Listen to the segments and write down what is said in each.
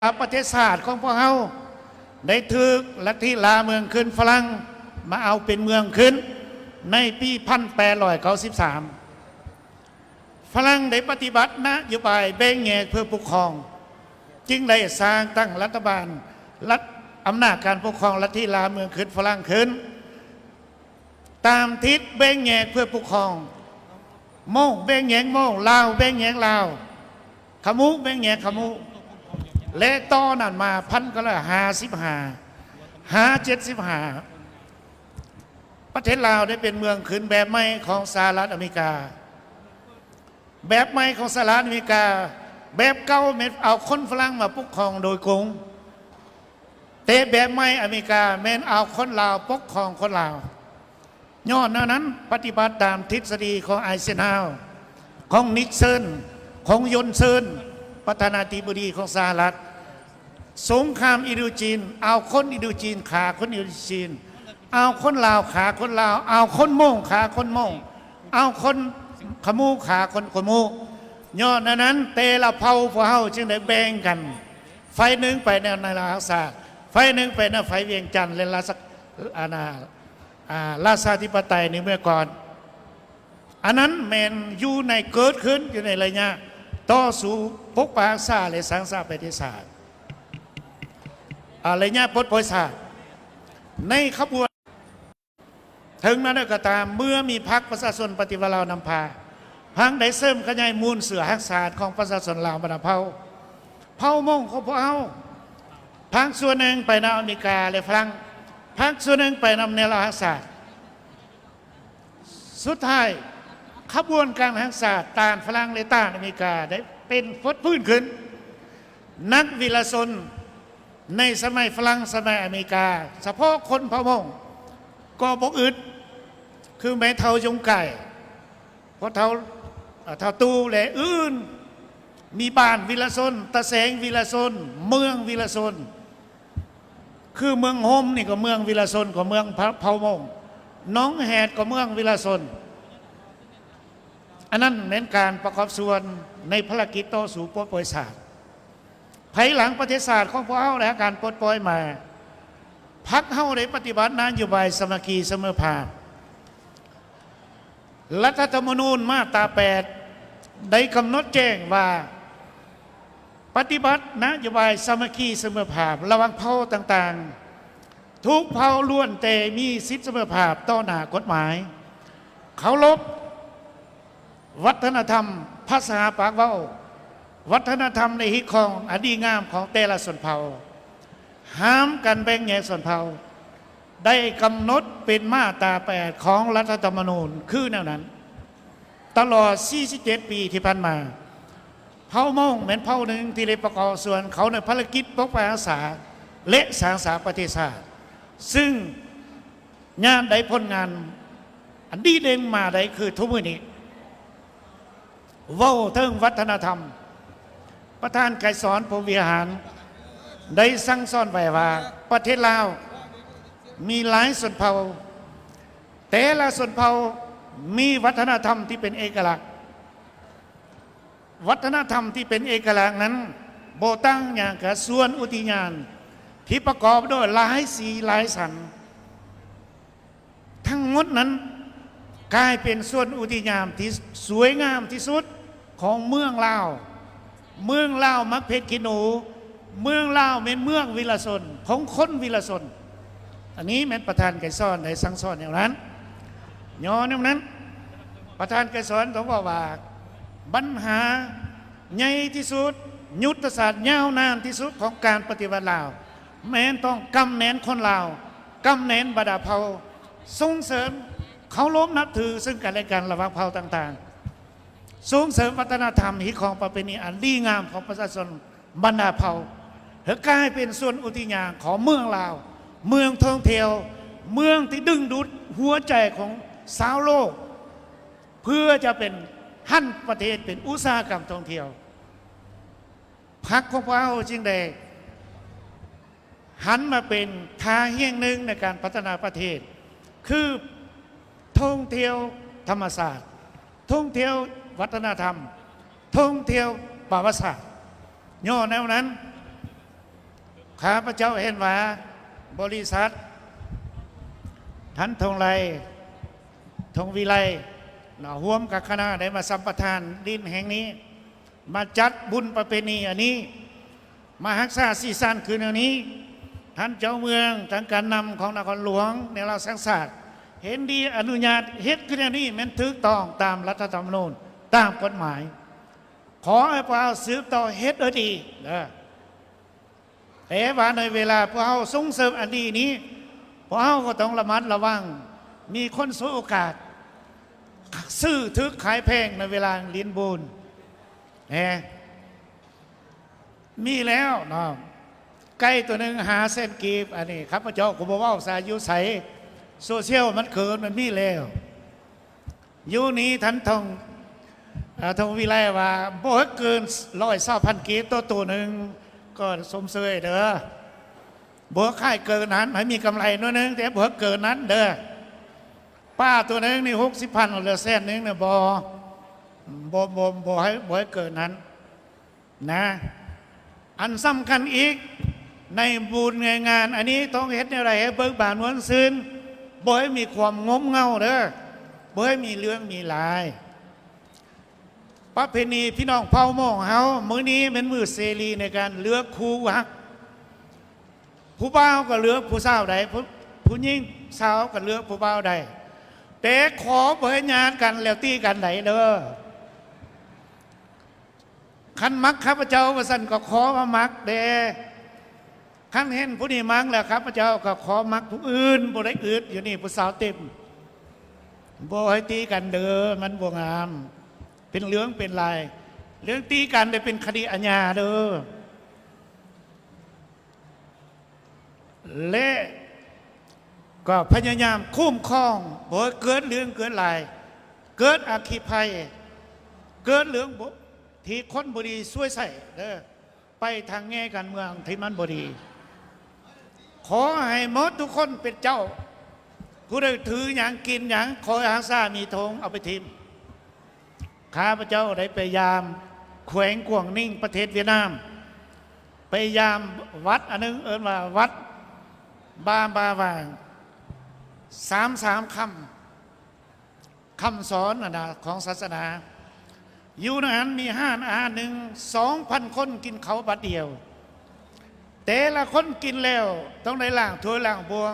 ປະເທດຊາດຂອງພວກເຮົາໄດ້ຖືກລັດທິລ່າເມືອງຂຶ້ນຝຣັ່ງມາເອົາເປັນເມືອງຂຶ້ນໃນປີພັນແປດຮ້ອຍເກົ້າສິບສາມ. ຝຣັ່ງໄດ້ປະຕິບັດນະໂຍບາຍແບ່ງແຍກເພື່ອປົກຄອງ, ຈຶ່ງໄດ້ສ້າງຕັ້ງລັດຖະບານ, ລັດ, ອຳນາດການປົກຄອງລັດທິລ່າເມືອງຂຶ້ນຝຣັ່ງຂຶ້ນ ຕາມທິດແບ່ງແຍກເພື່ອປົກຄອງ, ມົ້ງແບ່ງແຍກມົ້ງ, ລາວແບ່ງແຍກລາວ, ຂະມຸແບ່ງແຍກຂະມຸ ແລະ ຕໍ່ນັ້ນມາ ພັນເກົ້າຮ້ອຍຫ້າສິບຫ້າ ຫາ ເຈັດສິບຫ້າ ປະເທດລາວໄດ້ເປັນເມືອງຂຶ້ນແບບໃໝ່ຂອງສະຫະລັດອາເມລິກາ. ແບບໃໝ່ຂອງສະຫະລັດອາເມລິກາ, ແບບເກົ່າແມ່ນເອົາຄົນຝຣັ່ງມາປົກຄອງໂດຍກົງ, ແຕ່ແບບໃໝ່ອາເມລິກາແມ່ນເອົາຄົນລາວປົກຄອງຄົນລາວ. ຍ້ອນແນວນັ້ນ, ປະຕິບັດຕາມທິດສະດີຂອງໄອເຊັນຮາວ, ຂອງນິກເຊີນ, ຂອງຢົນເຊີນ, ປະທານາທິບໍດີຂອງສະຫະລັດ, ສົງຄາມອິນໂດຈີນ, ເອົາຄົນອິນໂດຈີນຂ້າຄົນອິນໂດຈີນ, ເອົາຄົນລາວຂ້າຄົນລາວ, ເອົາຄົນມົ້ງຂ້າຄົນມົ້ງ, ເອົາຄົນຂະມຸຂ້າຄົນຂະມຸ. ຍ້ອນອັນນັ້ນ, ແຕ່ລະເຜົ່າພວກເຮົາຈຶ່ງໄດ້ແບ່ງກັນ, ຝ່າຍໜຶ່ງໄປແນວໃນລາວຮັກສາ, ຝ່າຍໜຶ່ງໄປແນວໄຟວຽງຈັນ ແລະ ລາຊະ ອານາ ອາ ລາຊາທິປະໄຕໃນເມື່ອກ່ອນ. ອັນນັ້ນແມ່ນຢູ່ໃນ ເກີດຂຶ້ນຢູ່ໃນໄລຍະຕໍ່ສູ້ປົກປັກຮັກສາ ແລະ ສ້າງສາປະເທດຊາດ, ອາ ໄລຍະປົດປ່ອຍຊາດ. ໃນຂະບວນ, ເຖິງແນວໃດກໍຕາມ, ເມື່ອມີພັກປະຊາຊົນປະຕິວັດລາວນຳພາ, ພັກໄດ້ເສີມຂະຫຍາຍມູນເຊື້ອຮັກຊາດຂອງປະຊາຊົນລາວບັນດາເຜົ່າ, ເຜົ່າມົ້ງຂອງພວກເຮົາ, ພັກສ່ວນໜຶ່ງໄປນຳອາເມລິກາ ແລະ ຝຣັ່ງ, ພັກສ່ວນໜຶ່ງໄປນຳແນວລາວຮັກຊາດ. ສຸດທ້າຍ, ຂະບວນການຮັກຊາດຕ້ານຝຣັ່ງ ແລະ ຕ້ານອາເມລິກາໄດ້ເປັນຟົດຟື້ນຂຶ້ນ. ນັກວິລະຊົນໃນສະໄໝຝຣັ່ງ, ສະໄໝອາເມລິກາ, ສະເພາະຄົນເຜົ່າມົ້ງກໍບໍ່ອຶດ, ຄືແມ່ເຖົ້າຢົງໄກ່, ພໍ່ເຖົ້າ, ເຖົ້າຕູ້ ແລະ ອື່ນ, ມີບ້ານວິລະຊົນ, ຕາແສງວິລະຊົນ, ເມືອງວິລະຊົນ. ຄືເມືອງໂຮມນີ້ກໍເມືອງວິລະຊົນ, ກໍເມືອງເຜົ່າມົ້ງ, ໜອງແຮດກໍເມືອງວິລະຊົນ. ອັນນັ້ນແມ່ນການປະກອບສ່ວນໃນພາລະກິດຕໍ່ສູ້ປົດປ່ອຍຊາດ. ພາຍຫຼັງປະເທດຊາດຂອງພວກເຮົາໄດ້ຮັບການປົດປ່ອຍມາ, ພັກເຮົາໄດ້ປະຕິບັດນະໂຍບາຍສາມັກຄີສະເໝີພາບ. ລັດຖະທຳມະນູນມາດຕາແປດ ໄດ້ກຳນົດແຈ້ງວ່າ ປະຕິບັດນະໂຍບາຍສາມັກຄີສະເໝີພາບລະຫວ່າງເຜົ່າຕ່າງໆ, ທຸກເຜົ່າລ້ວນແຕ່ມີສິດສະເໝີພາບຕໍ່ໜ້າກົດໝາຍ, ເຄົາລົບວັດທະນະທຳ, ພາສາ, ປາກເວົ້າ, ວັດທະນະທຳ ແລະ ຮີດຄອງອັນດີງາມຂອງແຕ່ລະຊົນເຜົ່າ, ຫ້າມການແບ່ງແຍກຊົນເຜົ່າ. ໄດ້ກຳນົດເປັນມາດຕາແປດຂອງລັດຖະທຳມະນູນຄືແນວນັ້ນ. ຕະຫຼອດສີ່ສິບເຈັດປີທີ່ຜ່ານມາ, ເຜົ່າມົ້ງແມ່ນເຜົ່າໜຶ່ງທີ່ໄດ້ປະກອບສ່ວນເຂົ້າໃນພາລະກິດປົກປັກຮັກສາ ແລະ ສ້າງສາປະເທດຊາດ, ຊຶ່ງຍາມໃດຜົນງານອັນດີເດັ່ນມາໄດ້ຄືທຸກມື້ນີ້. ເວົ້າເຖິງວັດທະນະທຳ, ປະທານໄກສອນ ພົມວິຫານ ໄດ້ສັ່ງສອນໄວ້ວ່າ ປະເທດລາວມີຫຼາຍຊົນເຜົ່າ, ແຕ່ລະຊົນເຜົ່າມີວັດທະນະທຳທີ່ເປັນເອກະລັກ. ວັດທະນະທຳທີ່ເປັນເອກະລັກນັ້ນ ບໍ່ຕ່າງຫຍັງກັບສວນອຸທິຍານທີ່ປະກອບດ້ວຍຫຼາຍສີຫຼາຍສັນ. ທັງໝົດນັ້ນກາຍເປັນສວນອຸທິຍານທີ່ສວຍງາມທີ່ສຸດຂອງເມືອງລາວ. ເມືອງລາວມັກເຜັດຂີ້ໜູ, ເມືອງລາວແມ່ນເມືອງວິລະຊົນ ຂອງຄົນວິລະຊົນ. ອັນນີ້ແມ່ນປະທານໄກສອນໄດ້ສັ່ງສອນແນວນັ້ນ. ຍ້ອນແນວນັ້ນ, ປະທານໄກສອນຕ້ອງເວົ້າວ່າ ບັນຫາໃຫຍ່ທີ່ສຸດ, ຍຸດທະສາດຍາວນານທີ່ສຸດຂອງການປະຕິວັດລາວ ແມ່ນຕ້ອງກຳແໜ້ນຄົນລາວ, ກຳແໜ້ນບັນດາເຜົ່າ, ສົ່ງເສີມເຄົາລົບນັບຖືເຊິ່ງກັນແລະກັນລະຫວ່າງເຜົ່າຕ່າງໆ, ສົ່ງເສີມວັດທະນະທຳ, ຮີດຄອງປະເພນີອັນດີງາມຂອງປະຊາຊົນບັນດາເຜົ່າ, ໃຫ້ກາຍເປັນສວນອຸທິຍານຂອງເມືອງລາວ, ເມືອງທ່ອງທ່ຽວ, ເມືອງທີ່ດຶງດູດຫົວໃຈຂອງຊາວໂລກ, ເພື່ອຈະເປັນ ຫັນປະເທດເປັນອຸດສາຫະກຳທ່ອງທ່ຽວ. ພັກຂອງພວກເຮົາຈຶ່ງໄດ້ຫັນມາເປັນທ່າແຫ່ງໜຶ່ງໃນການພັດທະນາປະເທດ ຄືທ່ອງທ່ຽວທຳມະຊາດ, ທ່ອງທ່ຽວວັດທະນະທຳ, ທ່ອງທ່ຽວປະຫວັດສາດ. ຍ້ອນແນວນັ້ນ, ຂ້າພະເຈົ້າເຫັນວ່າບໍລິສັດທັນທອງໄລ ທອງວິໄລ ເນາະ ຮ່ວມກັບຄະນະໄດ້ມາສຳປະທານດິນແຫ່ງນີ້ ມາຈັດບຸນປະເພນີອັນນີ້ ມາຮັກສາສີສັນຄືແນວນີ້. ທ່ານເຈົ້າເມືອງ ທາງການນຳຂອງນະຄອນຫຼວງ ແນວລາວສ້າງຊາດ ເຫັນດີອະນຸຍາດເຮັດຄືແນວນີ້ ແມ່ນຖືກຕ້ອງຕາມລັດຖະທຳມະນູນ ຕາມກົດໝາຍ. ຂໍໃຫ້ພວກເຮົາສືບຕໍ່ເຮັດໂດຍດີເດີ. ແຕ່ວ່າໃນເວລາພວກເຮົາສົ່ງເສີມອັນດີນີ້ ພວກເຮົາກໍຕ້ອງລະມັດລະວັງ ມີຄົນສວຍໂອກາດ ຊື້ຖືກຂາຍແພງໃນເວລາຫຼິ້ນບຸນແຮ ມີແລ້ວເນາະ ໄກ່ຕົວໜຶ່ງຫ້າແສນກີບ. ອັນນີ້ຂ້າພະເຈົ້າກໍບໍ່ເວົ້າຊະ ຢູ່ໃສ ໂຊຊຽວມັນເກີນ ມັນມີແລ້ວ. ຢູ່ນີ້ທ່ານທອງ ເອີ ທອງວິໄລວ່າ ບໍ່ໃຫ້ເກີນຮ້ອຍຊາວພັນກີບຕໍ່ໂຕໜຶ່ງ ກໍຊົມເຊີຍເດີ. ບໍ່ຂາຍເກີນນັ້ນ ໃຫ້ມີກຳໄລໜ້ອຍໜຶ່ງ ແຕ່ບໍ່ໃຫ້ເກີນນັ້ນເດີ. ປາໂຕໜຶ່ງນີ້ຫົກສິບພັນ ເຫຼືອແສນໜຶ່ງນະ ບໍ່ ບໍ່ ບໍ່ ບໍ່ໃຫ້ ບໍ່ໃຫ້ເກີນນັ້ນ ນະ. ອັນສຳຄັນອີກ ໃນບຸນໃນງານອັນນີ້ ຕ້ອງເຮັດແນວໃດໃຫ້ເບີກບານມ່ວນຊື່ນ ບໍ່ໃຫ້ມີຄວາມງົມເຫງົາເດີ ບໍ່ໃຫ້ມີເລື່ອງມີລາຍ. ປະເພນີພີ່ນ້ອງເຜົ່າມົ້ງເຮົາ ມື້ນີ້ແມ່ນມື້ເສລີໃນການເລືອກຄູ່ຮັກ. ຜູ້ບ່າວກໍເລືອກຜູ້ສາວໄດ້ ຜູ້ ຜູ້ຍິງສາວກໍເລືອກຜູ້ບ່າວໄດ້ ແຕ່ຂໍບໍ່ໃຫ້ຍາດກັນແລ້ວຕີກັນໄດ້ເດີ. ຄັນມັກຂ້າພະເຈົ້າວ່າຊັ້ນ ກໍຂໍວ່າມັກແດ່. ຄັນເຫັນຜູ້ນີ້ມັກແລ້ວ ຂ້າພະເຈົ້າກໍຂໍມັກຜູ້ອື່ນ ບໍ່ໄດ້ອຶດ ຢູ່ນີ້ຜູ້ສາວເຕັມ. ບໍ່ໃຫ້ຕີກັນເດີ ມັນບໍ່ງາມ ເປັນເລື່ອງເປັນລາຍ. ເລື່ອງຕີກັນໄດ້ເປັນຄະດີອາຍາເດີ. ແລະ ກໍພະຍາຍາມຄຸ້ມຄອງ ບໍ່ໃຫ້ເກີດເລື່ອງເກີດລາຍ ເກີດອັກຄີໄພ ເກີດເລື່ອງບໍ່ ທີ່ຄົນບໍ່ດີສວຍໃສ່ເດີ ໄປທາງແງ່ການເມືອງທີ່ມັນບໍ່ດີ. ຂໍໃຫ້ໝົດທຸກຄົນເປັນເຈົ້າ ຜູ້ໃດຖືຫຍັງກິນຫຍັງ ຂໍໃຫ້ຮັກສາມີທອງເອົາໄປຖິ້ມ. ຂ້າພະເຈົ້າໄດ້ໄປຢາມແຂວງກວາງໜິງ ປະເທດຫວຽດນາມ ໄປຢາມວັດອັນໜຶ່ງ ເອີ້ນວ່າວັດບາບາຫວ່າງ ສາມສາມຄຳ ຄຳສອນຫັ້ນນະ ຂອງສາສະໜາ. ຢູ່ໃນຫັ້ນມີຮ້ານອາຫານໜຶ່ງ ສອງພັນຄົນກິນເຂົ້າບາດດຽວ. ແຕ່ລະຄົນກິນແລ້ວຕ້ອງໄດ້ລ້າງຖ້ວຍລ້າງບ່ວງ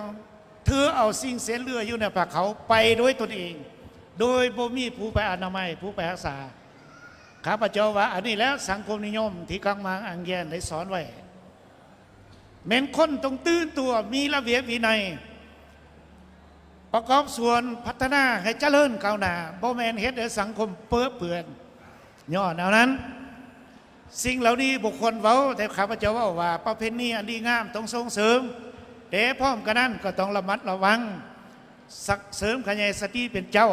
ຖືເອົາສິ່ງເສດເຫຼືອຢູ່ໃນພາເຂົາໄປດ້ວຍຕົນເອງ ໂດຍບໍ່ມີຜູ້ໄປອະນາໄມ ຜູ້ໄປຮັກສາ. ຂ້າພະເຈົ້າວ່າ ອັນນີ້ແຫຼະສັງຄົມນິຍົມທີ່ກັງໝາງອັງແຍນໄດ້ສອນໄວ້. ແມ່ນຄົນຕ້ອງຕື່ນຕົວ ມີລະບຽບວິໄນ ປະກອບສ່ວນພັດທະນາໃຫ້ຈະເລີນກ້າວໜ້າ ບໍ່ແມ່ນເຮັດໃຫ້ສັງຄົມເປິເປື້ອນ. ຍ້ອນແນວນັ້ນ ສິ່ງເຫຼົ່ານີ້ບໍ່ຄວນເວົ້າ, ແຕ່ຂ້າພະເຈົ້າເວົ້າວ່າ ປະເພນີອັນດີງາມຕ້ອງສົ່ງເສີມ, ແຕ່ພ້ອມກັນນັ້ນກໍຕ້ອງລະມັດລະວັງ, ສັກເສີມຂະຫຍາຍສະຕິເປັນເຈົ້າ,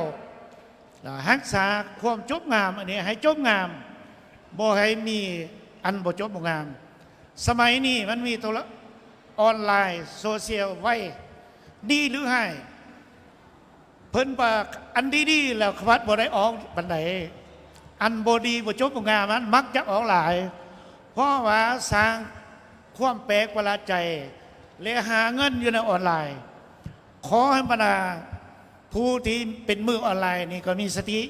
ແລະ ຮັກສາຄວາມຈົບງາມອັນນີ້ໃຫ້ຈົບງາມ, ບໍ່ໃຫ້ມີອັນບໍ່ຈົບບໍ່ງາມ. ສະໄໝນີ້ມັນມີໂທລະ ອອນລາຍ ໂຊຊຽວ ໄວ, ດີຫຼືຮ້າຍ? ເພິ່ນວ່າອັນດີໆແລ້ວຂະບັດບໍ່ໄດ້ອອກປານໃດ, ອັນບໍ່ດີບໍ່ຈົບບໍ່ງາມນັ້ນມັກຈະອອກຫຼາຍ, ເພາະວ່າສ້າງຄວາມແປກປະຫຼາດໃຈ ແລະ ຫາເງິນຢູ່ໃນອອນລາຍ. ຂໍໃຫ້ບັນດາຜູ້ທີ່ເປັນມືອອນລາຍນີ້ກໍມີສະຕິ,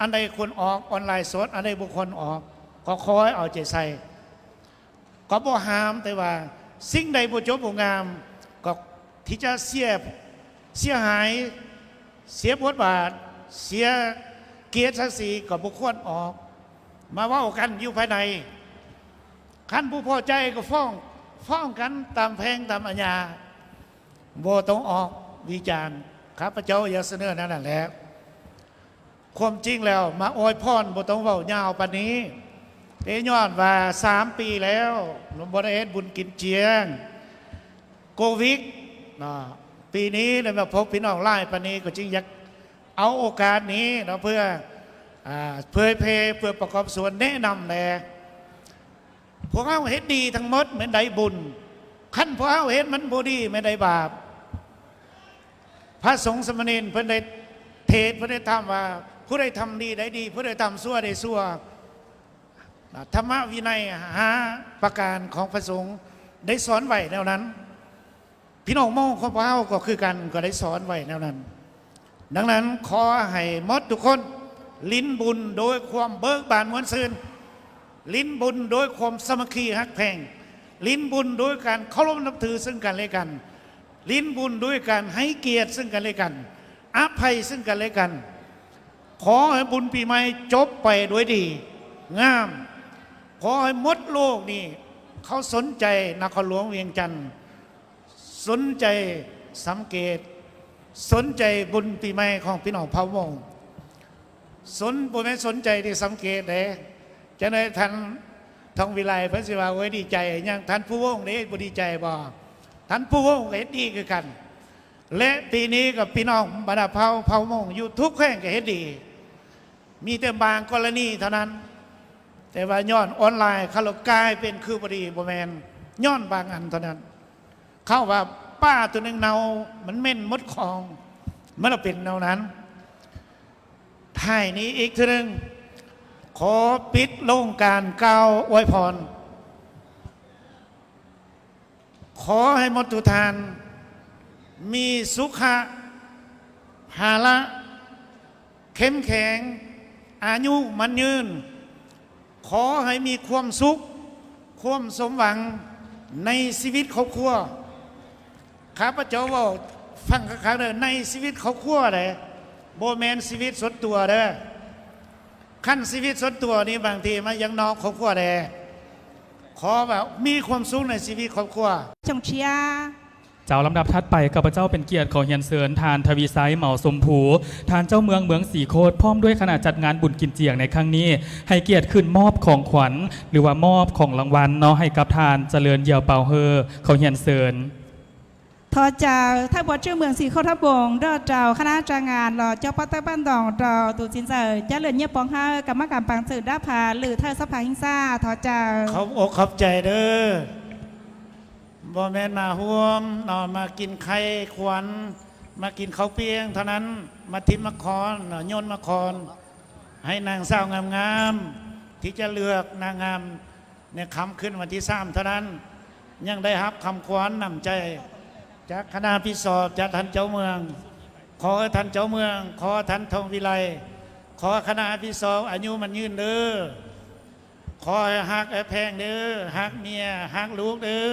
ອັນໃດຄວນອອກອອນລາຍສົດ, ອັນໃດບໍ່ຄວນອອກ ກໍຂໍໃຫ້ເອົາໃຈໃສ່. ກໍບໍ່ຫ້າມ, ແຕ່ວ່າສິ່ງໃດບໍ່ຈົບບໍ່ງາມ ກໍທີ່ຈະເສຍ ເສຍຫາຍ, ເສຍບົດບາດ, ເສຍກຽດສັກສີ ກໍບໍ່ຄວນອອກ. ມາເວົ້າກັນຢູ່ພາຍໃນ, ຄັນບໍ່ພໍໃຈກໍຟ້ອງ, ຟ້ອງກັນຕາມແພ່ງຕາມອາຍາ, ບໍ່ຕ້ອງອອກວິຈານ. ຂ້າພະເຈົ້າຢາກສະເໜີແນວນັ້ນແຫຼະ. ຄວາມຈິງແລ້ວມາອວຍພອນບໍ່ຕ້ອງເວົ້າຍາວປານນີ້, ເອ ຍ້ອນວ່າສາມປີແລ້ວບໍ່ໄດ້ເຮັດບຸນກິນຈຽງ ໂຄວິດເນາະ, ປີນີ້ໄດ້ມາພົບພີ່ນ້ອງຫຼາຍປານນີ້ ກໍຈຶ່ງຢາກເອົາໂອກາດນີ້ເນາະ ເພື່ອ ອາ ເຜີຍແຜ່ ເພື່ອປະກອບສ່ວນແນະນຳແດ່. ພວກເຮົາເຮັດດີທັງໝົດແມ່ນໄດ້ບຸນ, ຄັນພວກເຮົາເຮັດມັນບໍ່ດີແມ່ນໄດ້ບາບ. ພະສົງສາມະເນນເພິ່ນໄດ້ເທດ, ເພິ່ນໄດ້ຖາມວ່າ ຜູ້ໃດທຳດີໄດ້ດີ, ຜູ້ໃດທຳຊົ່ວໄດ້ຊົ່ວ. ທຳມະວິໄນຫ້າປະການຂອງພະສົງ ໄດ້ສອນໄວ້ແນວນັ້ນ, ພີ່ນ້ອງມົ້ງຂອງພວກເຮົາກໍຄືກັນ ກໍໄດ້ສອນໄວ້ແນວນັ້ນ. ດັ່ງນັ້ນ ຂໍໃຫ້ໝົດທຸກຄົນຫຼິ້ນບຸນໂດຍຄວາມເບີກບານມ່ວນຊື່ນ, ຫຼິ້ນບຸນໂດຍຄວາມສາມັກຄີຮັກແພງ, ຫຼິ້ນບຸນໂດຍການເຄົາລົບນັບຖືເຊິ່ງກັນແລະກັນ, ຫຼິ້ນບຸນໂດຍການໃຫ້ກຽດເຊິ່ງກັນແລະກັນ, ອະໄພເຊິ່ງກັນແລະກັນ. ຂໍໃຫ້ບຸນປີໃໝ່ຈົບໄປດ້ວຍດີງາມ. ຂໍໃຫ້ໝົດໂລກນີ້ເຂົາສົນໃຈນະຄອນຫຼວງວຽງຈັນ, ສົນໃຈສັງເກດ, ສົນໃຈບຸນປີໃໝ່ຂອງພີ່ນ້ອງເຜົ່າມົ້ງ. ສົນ ບໍ່ແມ່ນສົນໃຈທີ່ສັງເກດເດ້. ຈັ່ງໃດທ່ານທອງວິໄລເພິ່ນຊິວ່າ ໂອ້ຍ ດີໃຈຫຍັງ, ທ່ານພູວົງເດ້ ບໍ່ດີໃຈບໍ່? ທ່ານພູວົງກໍເຮັດດີຄືກັນ. ແລະ ປີນີ້ກໍພີ່ນ້ອງບັນດາເຜົ່າ ເຜົ່າມົ້ງຢູ່ທຸກແຂວງກໍເຮັດດີ, ມີແຕ່ບາງກໍລະນີເທົ່ານັ້ນ. ແຕ່ວ່າຍ້ອນອອນລາຍ ເຂົາລະກາຍເປັນຄືບໍ່ດີ, ບໍ່ແມ່ນຍ້ອນບາງອັນເທົ່ານັ້ນ. ເຂົາວ່າປາຕົວໜຶ່ງເນົ່າ ມັນເໝັນໝົດຂອງ, ມັນລະເປັນແນວນັ້ນ. ທ້າຍນີ້ອີກເທື່ອໜຶ່ງ, ຂໍປິດລົງການກ່າວອວຍພອນ. ຂໍໃຫ້ໝົດທຸກທ່ານມີສຸຂະພາລະເຂັ້ມແຂງ, ອາຍຸໝັ້ນຍືນ. ຂໍໃຫ້ມີຄວາມສຸກ, ຄວາມສົມຫວັງໃນຊີວິດຄອບຄົວ. ຂ້າພະເຈົ້າເວົ້າຟັງຄັກໆເດີ້, ໃນຊີວິດຄອບຄົວເດ້, ບໍ່ແມ່ນຊີວິດສ່ວນຕົວເດີ້. ຄັນຊີວິດສ່ວນຕົວນີ້ ບາງທີມັນຍັງນອກຄອບຄົວແດ່. ຂໍວ່າມີຄວາມສຸກໃນຊີວິດຄອບຄົວ. ຈອງເຊຍ. ເຈົ້າ, ລຳດັບຖັດໄປ ຂ້າພະເຈົ້າເປັນກຽດຂໍຮຽນເຊີນທ່ານ ທະວີໄຊ ເໝົາຊົມພູ, ທ່ານເຈົ້າເມືອງເມືອງສີໂຄດ ພ້ອມດ້ວຍຄະນະຈັດງານບຸນກິນຈຽງໃນຄັ້ງນີ້ ໃຫ້ກຽດຂຶ້ນມອບຂອງຂວັນ ຫຼືວ່າມອບຂອງລາງວັນເນາະ ໃຫ້ກັບທ່ານ ຈະເລີນ ຢຽວເປົາເຮີ. ຂໍຮຽນເຊີນ. ຂໍເຈົ້າ, ທ່ານຜູ້ວ່າເຈົ້າເມືອງສີໂຄດທັບວົງ, ດອກເຈົ້າຄະນະຈັດງານ, ລອ ເຈົ້າປາເຕີບ້ານດອງ, ດອກຕູຈິນເຈີ, ຈະເລີນ ຍຽບປອງເຮີ, ກຳມະການປັງເຊີນດາພາ ຫຼື ເທີສະພາແຫ່ງຊາດ, ຂໍເຈົ້າ. ຂອບອົກຂອບໃຈເດີ້. ບໍ່ແມ່ນມາຮ່ວມເນາະ, ມາກິນໄຂ່ຂວັນ, ມາກິນເຂົ້າປຽງເທົ່ານັ້ນ, ມາທິມມາຄອນເນາະ, ໂຍນມາຄອນໃຫ້ນາງສາວງາມໆ ທີ່ຈະເລືອກນາງງາມໃນຄ່ຳຄືນວັນທີສາມເທົ່ານັ້ນ, ຍັງໄດ້ຮັບຄຳຂວັນນ້ຳໃຈຈາກຄະນະຮັບຜິດຊອບ, ຈາກທ່ານເຈົ້າເມືອງ. ຂໍໃຫ້ທ່ານເຈົ້າເມືອງ, ຂໍທ່ານທອງວິໄລ, ຂໍຄະນະຮັບຜິດຊອບອາຍຸໝັ້ນຍືນເດີ້. ຂໍໃຫ້ຮັກແລະແພງເດີ້, ຮັກເມຍ, ຮັກລູກເດີ້.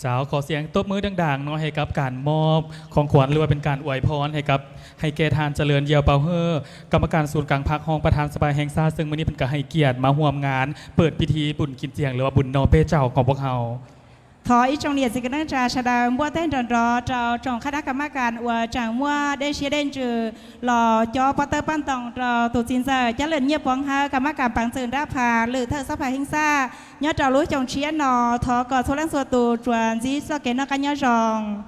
ເຈົ້າ, ຂໍສຽງຕົບມືດັງໆເນາະ ໃຫ້ກັບການມອບຂອງຂວັນ ຫຼືວ່າເປັນການອວຍພອນໃຫ້ກັບ ໃຫ້ແກ່ທ່ານ ຈະເລີນ ຢຽວເປົາເຮີ, ກຳມະການສູນກາງພັກ, ຮອງປະທານສະພາແຫ່ງຊາດ, ເຊິ່ງມື້ນີ້ເພິ່ນກໍໃຫ້ກຽດມາຮ່ວມງານເປີດພິທີບຸນກິນຈຽງ ຫຼືວ່າບຸນນໍເປ້ເຈົ້າຂອງພວກເຮົາ. Thọ ích trong niềm xin kính chào, chào đón bố tên đón đó, trong, trong khả năng cảm ơn của chàng mua đến chia đến trừ lò cho bó tơ ban tổng, trong tụ xin giờ, chất lượng nhiếp bóng hơ, cảm ơn cảm bằng sự đáp phá, lự thợ sắp phá hình xa, nhớ trào lũ chồng chia nó, thọ cỏ số lăng sùa tù, chuẩn dĩ so kế nó cá nhớ ròng.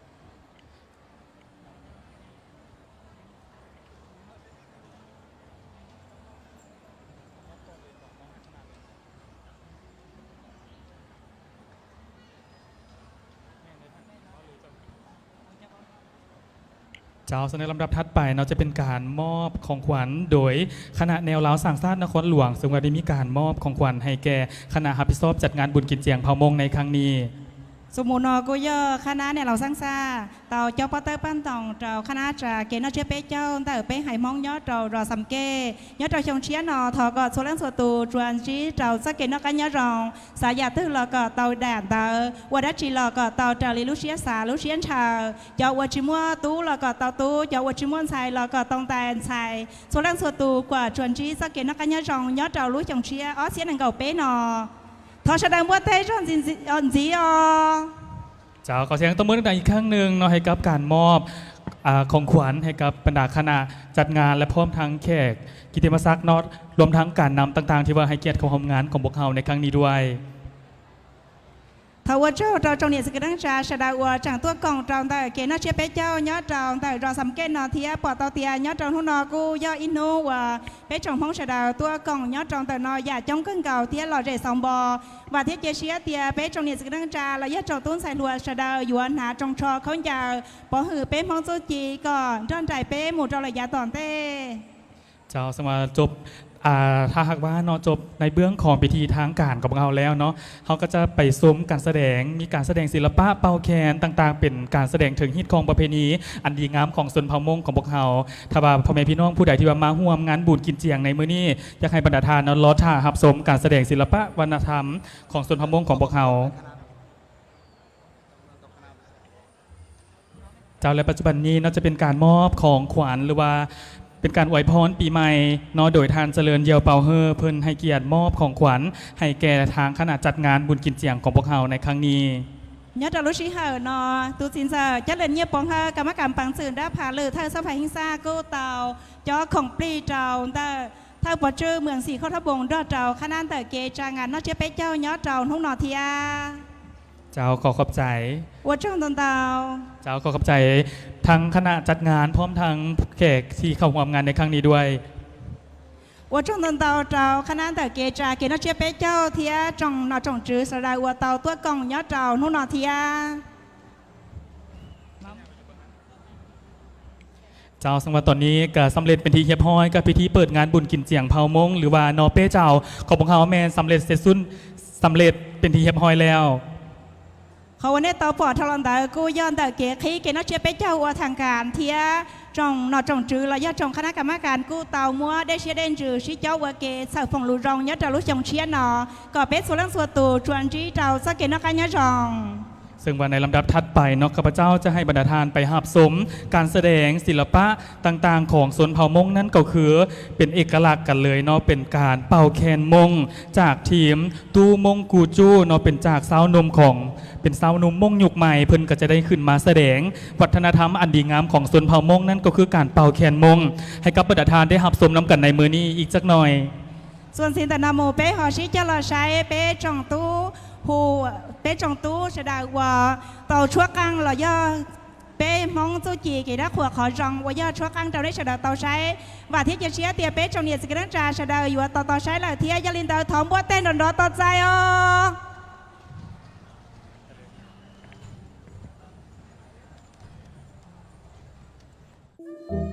ເ ເຈົ້າ, ສຳລັບລຳດັບຖັດໄປເນາະ ຈະເປັນການມອບຂອງຂວັນໂດຍຄະນະແນວລາວສ້າງຊາດນະຄອນຫຼວງ, ເຊິ່ງວ່າໄດ້ມີການມອບຂອງຂວັນໃຫ້ແກ່ຄະນະຮັບຜິດຊອບຈັດງານບຸນກິນຈຽງເຜົ່າມົ້ງໃນຄັ້ງນີ້. ສົມມຸດເນາະ ກໍເຍາະຄະນະແນວລາວສ້າງຊາດ ເຕົາເຈົ້າປອເຕີບ້ານຕອງ ເຈົ້າຄະນະຈາເກນອກເຊຍເປເຈົ້າ ເຕີໄປໃຫ້ມອງຍໍເຕົາລໍສຳເກ ຍໍເຕົາຊົງເຊຍເນາະ ເທາະກໍຊົວເລື່ອງຊົວຕູ ຈວນຈີເຕົາຊາເກນອກກະຍອດຣອງ ສາຢາຕື້ ແລ້ວກໍເຕົາແດນເຕີ ອວດາຈີ ແລ້ວກໍເຕົາເຕີລີລູເຊຍສາ ລູເຊຍນເຊົ ເຈົ້າອວດຈີມົວຕູ້ ແລ້ວກໍເຕົາຕູ້ ເຈົ້າອວດຈີມ່ວນໄຊ ແລ້ວກໍຕົງແຕນໄຊ ຊົວເລື່ອງຊົວຕູ ກວ່າຈວນຈີຊາເກນອກກະຍອດຣອງ ຍໍເຕົາລູຊົງເຊຍ ອອກເຊຍໜຶ່ງເກົ້າເປເນາະ. ເທາະສະເດີມບົວເຕຈອນຈິນຈີອອ. ເຈົ້າ, ຂໍສຽງຕົບມືດັງໆອີກຄັ້ງໜຶ່ງເນາະ ໃຫ້ກັບການມອບ ອາ ຂອງຂວັນໃຫ້ກັບບັນດາຄະນະຈັດງານ ແລະ ພ້ອມທັງແຂກກິດຕິມະສັກເນາະ ລວມທັງການນຳຕ່າງໆ ທີ່ວ່າໃຫ້ກຽດເຂົ້າຮ່ວມງານຂອງພວກເຮົາໃນຄັ້ງນີ້ດ້ວຍ. ເທາະອວດເຈົ້າ ເຈົ້າຈົງໜຽດສະກິດເລື່ອງຈາ ສະດາອວດຈັ່ງຕົວະກ່ອງເຈົ້າເຕີເກນອກເຊຍເປເຈົ້າ ຍໍເຕົາເຕີລໍສຳເກເນາະ ເທຍປອດເຕົາເຕຍ ຍໍເຕົາໜູເນາະ ກູ່ຍໍອີໜູ ອວດເປຈົງພອງສະດາຕົວະກ່ອງ ຍໍເຕົາເຕີເນາະ ຢາຈົງກຶງເກົາ ເທຍຫຼໍ່ເຈສອງບໍ່ ຫວາເທຍເຈເຊຍເຕຍ ເປຈົງໜຽດສະກິດເລື່ອງຈາ ລະຍະຈົງຕຸ້ນໃສ່ຫຼວດສະດາ ຢວນໜາຈົງຊອກເຂົ້າໃຈ ປໍຫືເປມອງຈູຈີ ກ່ອນດອນໄດເປໝູ່ເຈົ້າລະຢາຕອນເຕ. ເຈົ້າ, ສຳລັບຈົບ ອາ ຖ້າຫາກວ່າເນາະ ຈົບໃນເບື້ອງຂອງພິທີທາງການຂອງພວກເຮົາແລ້ວເນາະ ເຮົາກໍຈະໄປຊົມການສະແດງ ມີການສະແດງສິລະປະເປົ່າແຄນຕ່າງໆ ເປັນການສະແດງເຖິງຮີດຄອງປະເພນີອັນດີງາມຂອງຊົນເຜົ່າມົ້ງຂອງພວກເຮົາ. ຖ້າວ່າພໍ່ແມ່ພີ່ນ້ອງຜູ້ໃດທີ່ວ່າມາຮ່ວມງານບຸນກິນຈຽງໃນມື້ນີ້ ຢາກໃຫ້ບັນດາທ່ານເນາະ ລໍຖ້າຮັບຊົມການສະແດງສິລະປະວັດທະນະທຳຂອງຊົນເຜົ່າມົ້ງຂອງພວກເຮົາ. ເຈົ້າ ແລະ ປັດຈຸບັນນີ້ເນາະ ຈະເປັນການມອບຂອງຂວັນ ຫຼືວ່າເປັນການອວຍພອນປີໃໝ່ເນາະ ໂດຍທ່ານຈະເລີນ ຢຽວເປົາເຮີ ເພິ່ນໃຫ້ກຽດມອບຂອງຂວັນໃຫ້ແກ່ທາງຄະນະຈັດງານບຸນກິນຈຽງຂອງພວກເຮົາໃນຄັ້ງນີ້. ຍອດຕາລຸຊິເຫີເນາະ ຕູຊິນເຊີ ຈະເລີນ ຢຽວເປົາເຮີ ກຳມະການປັງຊື່ ດາພາລື ເທີສະພາຫິງສາ ກູ່ເຕົາ ຈໍຂອງປລີເຈົ້າ ເຕີ ເທີປອດຈື່ ເມືອງສີໂຄດທະບົງ ດອດເຈົ້າ ຄະນະເຕີເກຈາງານ ນອກເຊຍເປເຈົ້າ ຍອດເຈົ້າ ໜູເນາະ ເທຍ. ເຈົ້າ ຂໍຂອບໃຈ. ອວດຊົງຕົນເຕົາ. ເຈົ້າ ຂໍຂອບໃຈທັງຄະນະຈັດງານ ພ້ອມທັງແຂກທີ່ເຂົ້າຮ່ວມງານໃນຄັ້ງນີ້ດ້ວຍ. ອວດຊົງຕົນເຕົາເຈົ້າ ຄະນະເຕີເກຈາເກນອກເຊຍເປເຈົ້າ ເທຍ ຈົງເນາະ ຈົງຈື່ສະດາອວດເຕົາຕົວະກ່ອງ ຍອດເຈົ້າ ໜູເນາະ ເທຍ. ເຈົ້າ, ເຊິ່ງວ່າຕອນນີ້ກໍສຳເລັດເປັນທີ່ຮຽບຮ້ອຍກັບພິທີເປີດງານບຸນກິນຈຽງເຜົ່າມົ້ງ ຫຼືວ່ານໍເປ້ເຈົ້າຂອງພວກເຮົາແມ່ນສຳເລັດເສັດສິ້ນ ສຳເລັດເປັນທີ່ຮຽບຮ້ອຍແລ້ວ. ເຂົາເນໂຕປອທະລອນເດີ ກູ່ຢອນເດີເກຄີ ເກນອກເຊຍເປເຈົ້າ ອວດທາງການ ເທຍ ຈົງເນາະ ຈົງຈື່ ລະຍະຈົງຄະນະກຳມະການ ກູ່ເຕົາມົວ ເດເຊຍເດນຈື່ ຊິເຈົ້າ ອວດເກ ເຊົາ ຟົງ ລູຈອງ ຍະຕາ ລູຊົງເຊຍເນາະ ກໍເປັນສ່ວນເລື່ອງສ່ວນໂຕ ຈວນຈີເຕົາ ຊະເກນອກກະຍະຈອງ. ເຊິ່ງວ່າໃນລຳດັບຖັດໄປເນາະ ຂ້າພະເຈົ້າຈະໃຫ້ບັນດາທ່ານໄປຮັບຊົມການສະແດງສິລະປະຕ່າງໆຂອງຊົນເຜົ່າມົ້ງ ນັ້ນກໍຄືເປັນເອກະລັກກັນເລີຍເນາະ ເປັນການເປົ່າແຄນມົ້ງຈາກທີມຕູ້ມົ້ງກູຈູເນາະ ເປັນຈາກຊາວໜຸ່ມຂອງ ເປັນຊາວໜຸ່ມມົ້ງຍຸກໃໝ່ ເພິ່ນກໍຈະໄດ້ຂຶ້ນມາສະແດງວັດທະນະທຳອັນດີງາມຂອງຊົນເຜົ່າມົ້ງ ນັ້ນກໍຄືການເປົ່າແຄນມົ້ງ ໃຫ້ກັບບັນດາທ່ານໄດ້ຮັບຊົມນຳກັນໃນມື້ນີ້ອີກຈັກໜ້ອຍ. ສ່ວນສິນຕະນະໝູ່ເປ້ ຫໍຊິຈະລອດໄຊ ເປ້ຈົງຕູ້ ຫູ ເປ້ຈົງຕູ້ ສະດາວອ ເຕົາຊົ່ວກັງ ລະຍອ ເປ້ມົ້ງຈູຈີ ເກດາຂົວ ຂໍຈອງ ອວຍອດຊົ່ວກັງ ເຈົ້າໄດ້ສະດາວເຕົາໄຊ ຫວາເທຍເຈເຊຍ ເຕຍເປ້ຈົງເນຍ ສະກິດເລື່ອງຈາ ສະດາວຢູ່ ອະ ເຕົາ ເຕົາໄຊ ລະເທຍ ຢາລິນເດີ ທອມບົວເຕ້ນ ດອນ ດອ ຕໍ່ ໃຈ ອອ.